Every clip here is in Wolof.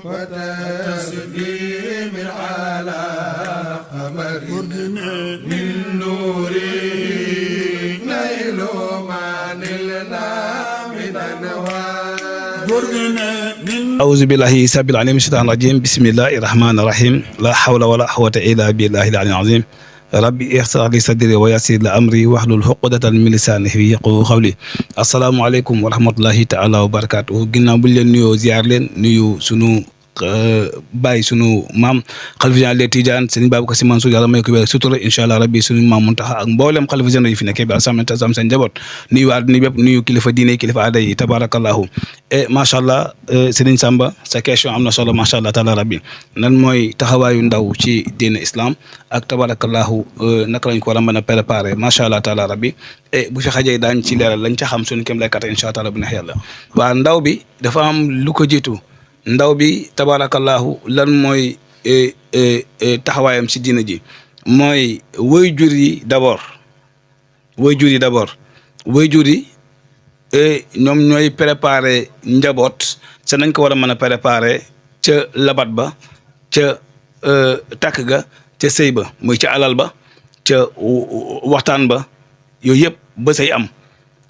وتسليم على قمر من نور نيل ما نلنا من أنوار أعوذ بالله السميع العليم من الشيطان الرجيم بسم الله الرحمن الرحيم لا حول ولا قوة إلا بالله العلي العظيم rabbi ixsar li sadri wa yassir li amri wahlul uqdatan min lisanihi yafqahu qawli asalaamaaleykum wa rahmatullahi taala wa barakatuh ginnaaw bu ñu leen nuyoo ziar leen nuyu sunu bàyyi sunu maam xalifa général des Tidianes Serigne Babacar Sy Mansour yàlla may ko wér sutura incha allah rabbi sunu maam Muntaxa ak mboolem xalifa général yi fi nekkee bi alsamtasam seen njaboot nuyu àdduna bépp nuyu kilifa diine kilifa aada yi tabarakallahu et macha allah Serigne Samba sa question am na solo macha allah taala rabbi nan mooy taxawaayu ndaw ci diine islam ak tabarakallahu naka lañ ko war a mën a préparer macha allah taala rabbi et bu fi xajee daañ ci leeral lañ ca xam suñu kem lay kata incha allah bu neex yàlla waa ndaw bi dafa am lu ko jiitu ndaw bi tabarakallahu lan mooy taxawaayam si diina ji mooy waajur yi d'abord waajur yi ñoom ñooy préparer njaboot sa nañ ko war a mën a préparer ca labat ba ca takk ga ca sëy ba muy ca alal ba ca waxtaan ba yooyu yëpp ba say am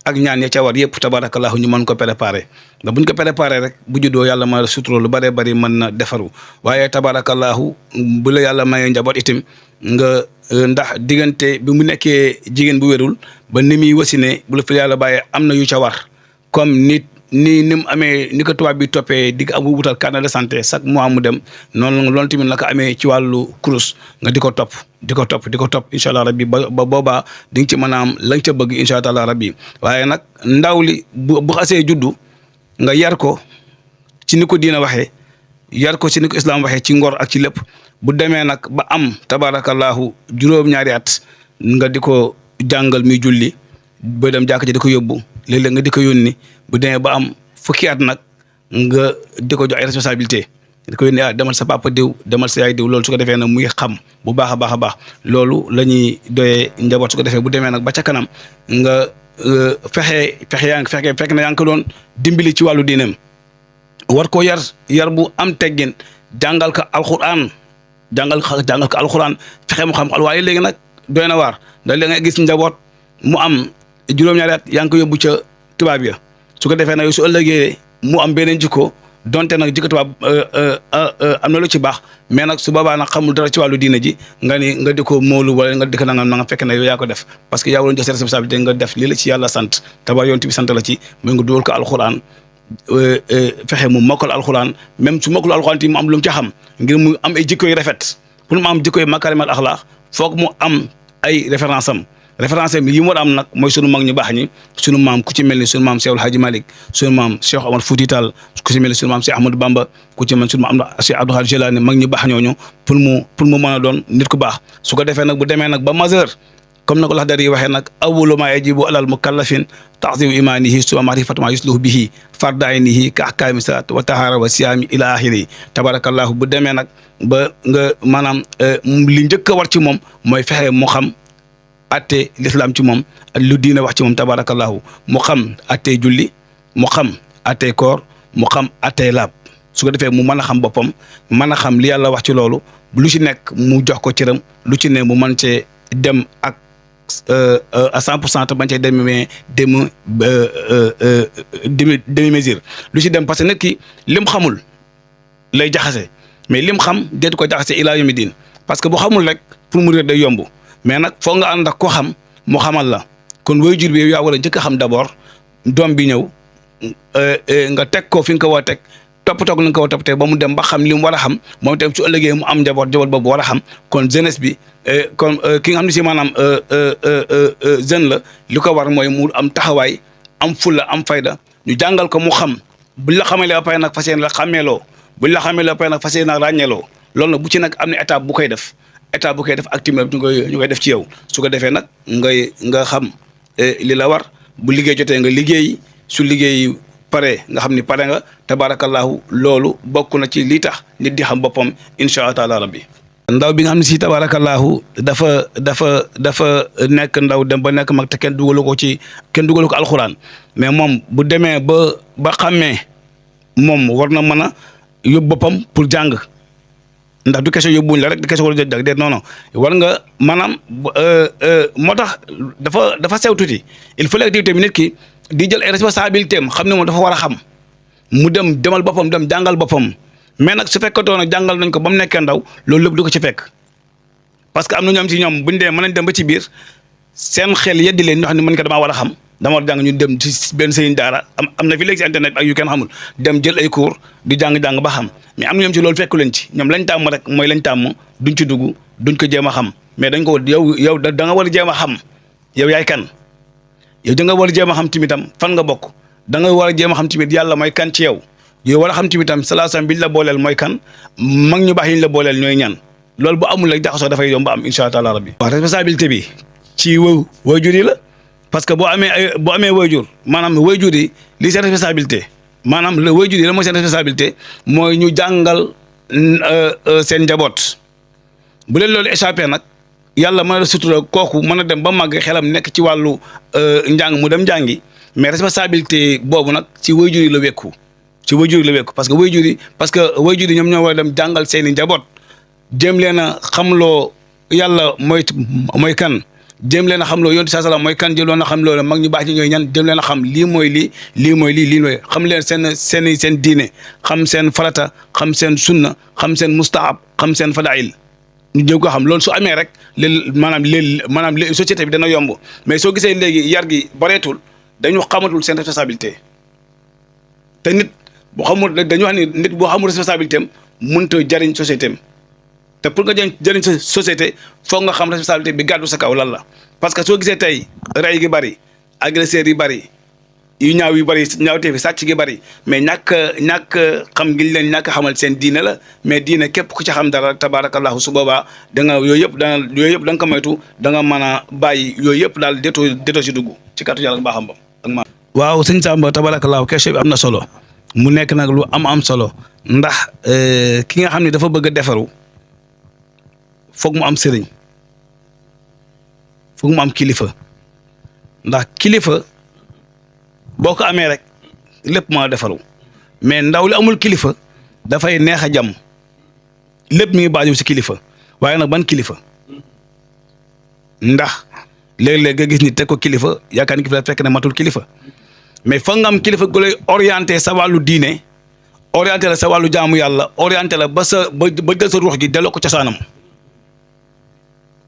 ak ñaan ya ca war yëpp tabarakallahu ñu mën ko préparer ndax buñ ko préparer rek bu juddoo yàlla ma suturoo lu bëree bëri mën na defaru waaye tabarakallahu bu la yàlla mayee njaboot itam nga ndax diggante bi mu nekkee jigéen bu wérul ba ni muy wasine bu la fi yàlla bàyyee am na yu ca war comme ni mu amee ni ko tubaab bi toppee di am wutal carnet de santé chaque mois mu dem noonu loolu tamit la ko amee ci wàllu kurus nga di ko topp incha allah rabbi ba boobaa di nga ci mën a am la nga ca bëgg incha allah rabbi waaye nag ndaw li bu xasee juddu nga yar ko ci ni ko diina waxee yar ko ci ni ko islam waxee ci ngor ak ci lépp bu demee nag ba am tabarakallahu juróom-ñaari at nga di ko jàngal muy julli ba dem jàkk ji di ko yóbbu léeg-léeg nga di ko yónni bu demee ba am fukki at nag nga di ko jox ay responsabilité di ko yónni demal sa papa diw demal sa yaay diw loolu su ko defee nag muy xam bu baax a baax a baax loolu la ñuy doyee njaboot su ko defee bu demee nag ba ca kanam nga fekk na yaa ngi ko doon dimbali ci wàllu diineem war ko yar bu am teggin jàngal ko alxuraan fexe mu xam waaye léegi nag doy na waar ndax léegi nga gis njaboot mu am juróom-ñaari at yaa ngi ko yóbbu ca tubaab ya su ko defee nag su ëllëgee mu am beneen jikko donte nag jikko tubaab am na lu ci baax mais nag su boobaa nag xamul dara ci wàllu diina ji nga di ko móolu wala nga di ko nangam fekk na yow yaa ko def parce que yaa waroon jox sa responsabilité nga def lii la ci yàlla sant tabaar yonent bi sant la ci muy nga dugal ko alxuraan fexe mu mokkal alxuraan même su mokkul alxuraan ti mu am lu mu ca xam ngir mu am ay jikko yu rafet pour mu am jikko yu makaarimal axlaaq foog mu am ay référence am yi mu war a am nag mooy sunu mag ñu baax ñi sunu maam ku ci mel ni sunu maam Cheikh El Hadji Malick sunu maam Cheikh Omar Fouti Tall ku ci mel ni sunu maam Cheikh Ahmadou Bamba ku ci mel ni sunu maam Cheikh Abdou Khadre Djeylani mag ñu baax ñooñu pour mu mën a doon nit ku baax su ko defee nag bu demee nag ba majeur comme na ko Laxdari yi waxee nag awwalu maa yajibu alal mukallafin ta'zimu imaanihi summa ma'rifatu maa yuslihu bihi farda aynihi ka ahkaami salaat wa tahaara wa siyaami ila axiri tabarakallahu bu demee nag ba nga maanaam li njëkk a war ci moom mooy fexe mu xam atte l'islam ci moom lu diine wax ci moom tabarakallahu mu xam atte julli mu xam atte koor mu xam atte laab su ko defee mu mën a xam boppam mën a xam li yàlla wax ci loolu lu ci nekk mu jox ko cëram lu ci ne mu mën cee dem ak à 100% te bañ cee demi mesure lu ci dem parce que nit ki lim xamul lay jaxase mais lim xam deetu ko jaxase ilaa yawmi diin parce que bu xamul rek pour mu réer day yomb mais nag foog nga ànd ak koo xam mu xamal la kon waajur bi yow yaa war a njëkk a xam d'abord doom bi ñëw nga teg ko fi nga ko war a teg toppatoo ko ni nga ko war a toppatee ba mu dem ba xam li mu war a xam moom itam su ëllëgee mu am njaboot boobu war a xam kon jeunesse bi kon ki nga xam ne si maanaam jeune la li ko war mooy mu am taxawaay am fulla am fayda ñu jàngal ko mu xam buñ la xamalee ba pare nag fas yéene la xàmmeeloo buñ la xamalee ba pare nag fas yéene la ràññeeloo loolu nag bu ci nag am na étape bu koy def ak timé ñu koy def ci yow su ko defee nag nga xam li la war bu liggéey jotee nga liggéey su liggéey pare nga xam ni pare nga tabarakallahu loolu bokk na ci li tax nit di xam boppam incha allah taala rabbi ndaw bi nga xam ne si tabarakallahu dafa nekk ndaw dem ba nekk mag te kenn dugalu ko alxuraan mais moom bu demee ba xàmmee moom war na mën a yóbbu boppam pour jàng ndax du question yóbbuwuñ la rek du question wala jël de non non war nga maanaam moo tax dafa sew tuuti il faut l'activité bi nit ki di jël ay responsabilité am xam ne moom dafa war a xam mu demal boppam dem jàngal boppam mais nag su fekkatoon nag jàngal nañ ko ba mu nekkee ndaw loolu lépp du ko ci fekk parce que am na ñoom ci ñoom buñ dee mën nañ dem ba ci biir seen xel yeddi leen ñoo xam ne mën ko damaa war a xam dama war a jàng ñu dem ci benn sëriñ daara am na fi léegi si internet ak yu kenn xamul dem jël ay cours di jàng-jàng ba xam mais am na ñoom ci loolu fekku leen ci ñoom lañ tàmm rek mooy lañ tàmm duñ ci dugg duñ ko jéem a xam mais dañ ko yow da nga war a jéem a xam yow yaay kan yow da nga war a jéem a xam timitam fan nga bokk da nga war a jéem a xam tamit yàlla mooy kan ci yow yow war a xam timitam salaasam biñ la booleel mooy kan mag ñu baax yi ñu la booleel ñooy ñan loolu bu amul rek jaxasoo dafay yomb am incha allah rabbi. waaw responsabilité bi ci waajur yi la parce que boo amee waajur maanaam waajur yi lii seen responsabilité maanaam le waajur yi la mooy seen responsabilité mooy ñu jàngal seen njaboot bu leen loolu échappé nag yàlla mën a sutura kooku mën a dem ba màgg xelam nekk ci wàllu njàng mu dem njàngi mais responsabilité boobu nag ci waajur yi la wekku ci waajur yi la wekku parce que waajur yi ñoom ñoo war a dem jàngal seeni njaboot jéem leen a xamloo yàlla mooy kan jéem leen a xamloo yonent saa salaam mooy kan jéem leen a xamloo mag ñu baax ñi ñooy ñan jéem leen a xam lii mooy lii xam leen seen diine xam seen farata xam seen sunna xam seen mustahab xam seen fadail ñu jéem ko xam loolu su amee rek maanaam société bi dana yomb mais soo gisee léegi yar gi bareetul dañu xamatul seen responsabilité te nit boo xamul dañu wax ni nit boo xamul responsabilité am mënut a jariñ société am te pour nga jëriñ sa société foog nga xam responsabilité bi gàddu sa kaw lan la parce que soo gisee tey rey gi bari agresseurs yi bari yu ñaaw yu bari ñaawtee fi sàcc gi bari mais ñàkk xam ngi leen ñàkk xamal seen diine la mais diine képp ku ci xam dara tabaarakallahu su boobaa da nga yooyu yëpp da nga ko moytu da nga mën a bàyyi yooyu yëpp daal détoo si dugg ci kàttu yàlla baaxam ba ak ma waaw sëñ Samba tabaarakallahu question bi am na solo mu nekk nag lu am solo ndax ki nga xam ne dafa bëgg a defaru foog mu am sëriñ foog mu am kilifa ndax kilifa boo ko amee rek lépp moo defaru mais ndaw li amul kilifa dafay neex a jàmm lépp mi ngi baaju si kilifa waaye nag ban kilifa ndax léeg-léeg nga gis ni teg ko kilifa yaakaar ni kilifa fekk ne matul kilifa mais foog nga am kilifa gu lay orienté sa wàllu diine orienté la sa wàllu jaamu yàlla orienté la ba jël sa ruux gi delloo ko cosaanam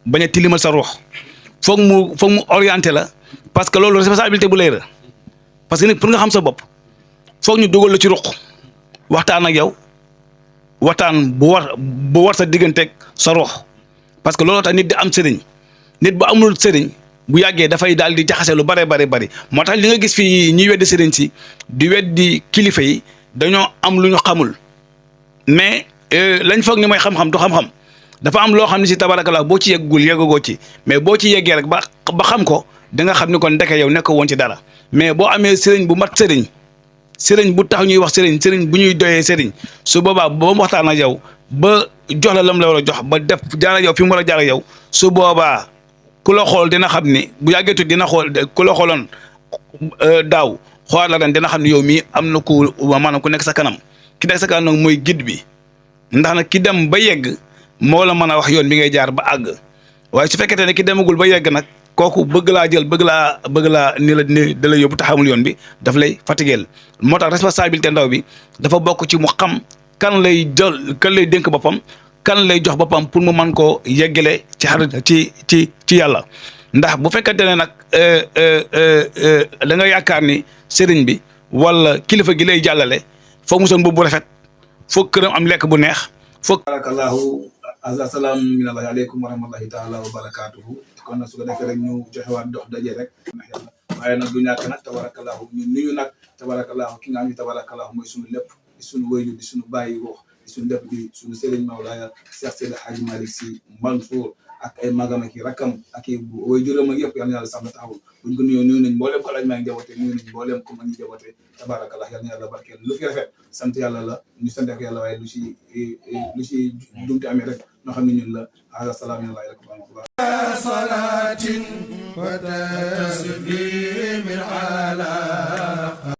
bañ a tilimal sa ruux foog mu orienté la parce que loolu responsabilité bu lay la parce que nit pour nga xam sa bopp foog ñu dugal la ci ruq waxtaan ak yow waxtaan bu war sa digganteeg sa ruux parce que looloo tax nit di am sëriñ nit bu amul sëriñ bu yàggee dafay daal di jaxase lu bari moo tax li nga gis fii ñuy weddi sëriñ si di weddi kilifa yi dañoo am lu ñu xamul mais lañ foog ni mooy xam-xam du xam-xam. dafa am loo xam ne si tabarakallah boo ci yeggagoo ci mais boo ci yeggee rek ba xam ko da nga xam ni kon ndeke yow nekk woon ci dara mais boo amee sëriñ bu mat sëriñ bu tax ñuy wax sëriñ bu ñuy doyee sëriñ su boobaa ba mu waxtaan ak yow ba jox la lam la war a jox ba def jaar yow fi mu war a jaar yow su boobaa ku la xool dina xam ni bu yàggee tuuti dina xool ku la xooloon daaw xoolaat la ren dina xam ni yow mii am na ku maanaam ku nekk sa kanam ki nekk sa kanam nag mooy guide bi ndax nag ki dem ba yegg. moo la mën a wax yoon bi ngay jaar ba àgg waaye su fekkente ne ki demagul ba yegg nag kooku bëgg laa jël bëgg laa ni da lay yóbbu te xamul yoon bi daf lay fatigueel moo tax responsabilité ndaw bi dafa bokk ci mu xam kan lay dénk boppam kan lay jox boppam pour mu mën koo yeggale ci yàlla ndax bu fekkente ne nag da nga yaakaar ni sëriñ bi wala kilifa gi lay jàllale foog mu son bu rafet foog këram am lekk bu neex foog barakallahu asalaam minallahi aleykum wa rahmatullahi taala wa barakatuhu kon nag su ko defee rek ñu joxewaat dox daje rek ndax yàlla waaye nag du ñàkk nag tabarakallahu ñu nuyu nag tabarakallahu ki nga xam ne tabarakallahu mooy suñu lépp di suñu wëyju di suñu bàyyi wax di suñu lépp di suñu sëriñ Mawlaaya Cheikh Seydi Hadji Malick Sy Mansour ak ay magam ak i rakkam ak i wëyjuram ak yëpp yal na yàlla sax na taxawul buñ ko nuyoo nuyu nañ mboolem ko lañ maa ngi jaboote nuyu nañ mboolem ko ma ñu jaboote tabarakallah yal na yàlla barkeel lu fi rafet sant yàlla la ñu sant ak yàlla waaye lu si dumte amee rek ñoo xam ne ñun la assalaamu aleykum wa rahmatullah salaatin wa taslimin ala